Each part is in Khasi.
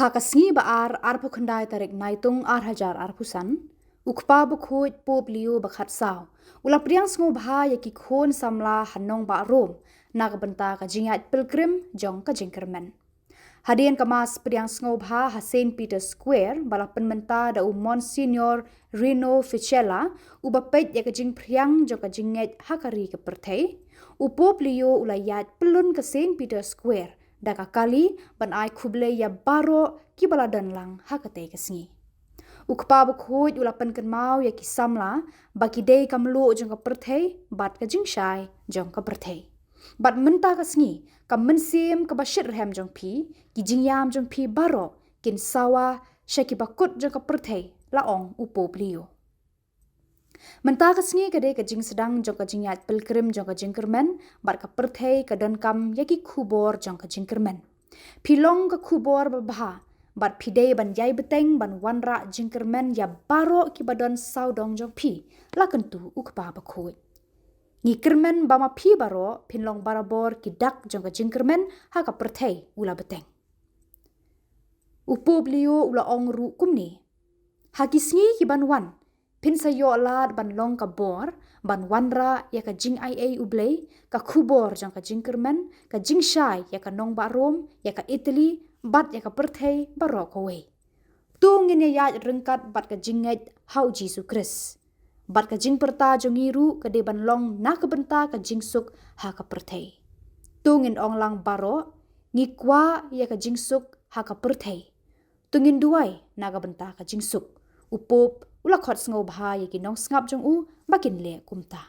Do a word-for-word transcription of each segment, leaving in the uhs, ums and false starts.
Ha ka sngi ba ar, arphew khyndai tarik Naitung ar hajar arphew san, u Kpa Bakhuid Pope Leo ba khatsaw u la pdiang sngewbha ïa ki khun samla ha nongbah Rome na ka bynta ka jingïaid pilgrim jong ka jingkyrmen. Hadien ka Mass pdiang sngewbha ha Saint Peter's Square ba la pynmynta da u Monsignor Rino Ficella, uba peit ïa ka jingphriang jong ka jingngeit ha ka ri ka pyrthei, u Pope Leo u la ïaid pyllun ka Saint Peter's Square da ka kali ban ai khublei ïa baroh kiba la don lang ha katei ka sngi. U Kpa Bakhuid u la pynkynmaw ïa ki samla ba ki dei ka mluh jong ka pyrthei bad ka jingshai jong ka pyrthei. Bad mynta ka sngi, ka mynsiem kaba shitrhem jong phi, ki jingïam jong phi baroh kin sawa sha kiba kut jong ka pyrthei, la ong u Pope Leo. Mynta ka sngi ka dei ka jingsdang jong ka jingïaid pilgrim jong ka jingkyrmen, bad ka pyrthei ka donkam ïa ki khubor jong ka jingkyrmen. Phi long ka khubor babha, bad phi dei ban ïai bteng ban wanrah jingkyrmen ïa baroh kiba don sawdong jong phi, la kyntu u Kpa Bakhuid. Ngi kyrmen ba ma phi baroh phin long barabor ki dak jong ka jingkyrmen ha ka pyrthei, u la bteng. U Pope Leo u la ong ruh kumne: Ha ki sngi ki ban wan, phin sa ïoh lad ban long ka bor ban wanrah ïa ka jingaiei U Blei, ka khubor jong ka jingkyrmen, ka jingshai ïa ka nongbah Rome, ïa ka Italy bad ïa ka pyrthei baroh kawei. To ngin ïaid ryngkat bad ka jingngeit ha u Jisu Khrist. Bad ka jingpyrta jong ngi ruh ka dei ban long na ka bynta ka jingsuk ha ka pyrthei. To ngin ong lang baroh, ngi kwah ïa ka jingsuk ha ka pyrthei. To ngin duwai na ka bynta ka jingsuk. U Pope u la khot sngewbha ïa ki nongsngap jong u ba kin leh kumta.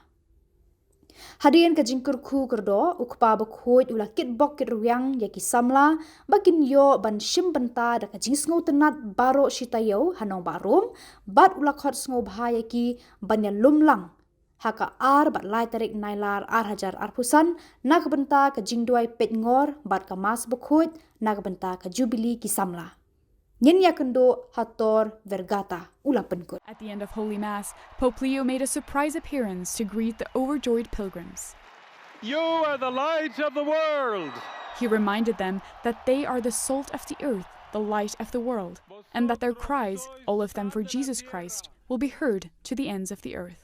Hadien ka jingkyrkhu kyrdoh, u Kpa Bakhuid u la kitbok kitrwiang ïa ki samla ba kin ïoh ban shim bynta da ka jingsngewtynnat baroh shi taïew ha nongbah Rome, bad u la khot sngewbha ïa ki ban ïalum lang ha ka ar bad lai tarik Nailar ar hajar arphew san na ka bynta ka jingduwai peitngor bad ka Mass Bakhuid na ka bynta ka Jubili ki samla. Ngin ïakynduh ha Tor Vergata, u la pynkut. At the end of Holy Mass, Pope Leo made a surprise appearance to greet the overjoyed pilgrims. You are the light of the world. He reminded them that they are the salt of the earth, the light of the world, and that their cries, all of them for Jesus Christ, will be heard to the ends of the earth.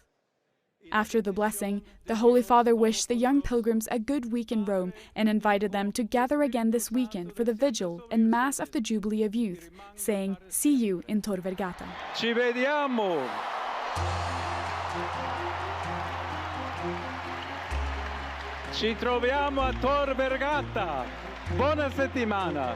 After the blessing, the Holy Father wished the young pilgrims a good week in Rome and invited them to gather again this weekend for the vigil and Mass of the Jubilee of Youth, saying, "See you in Tor Vergata." Ci vediamo. Ci troviamo a Tor Vergata. Buona settimana.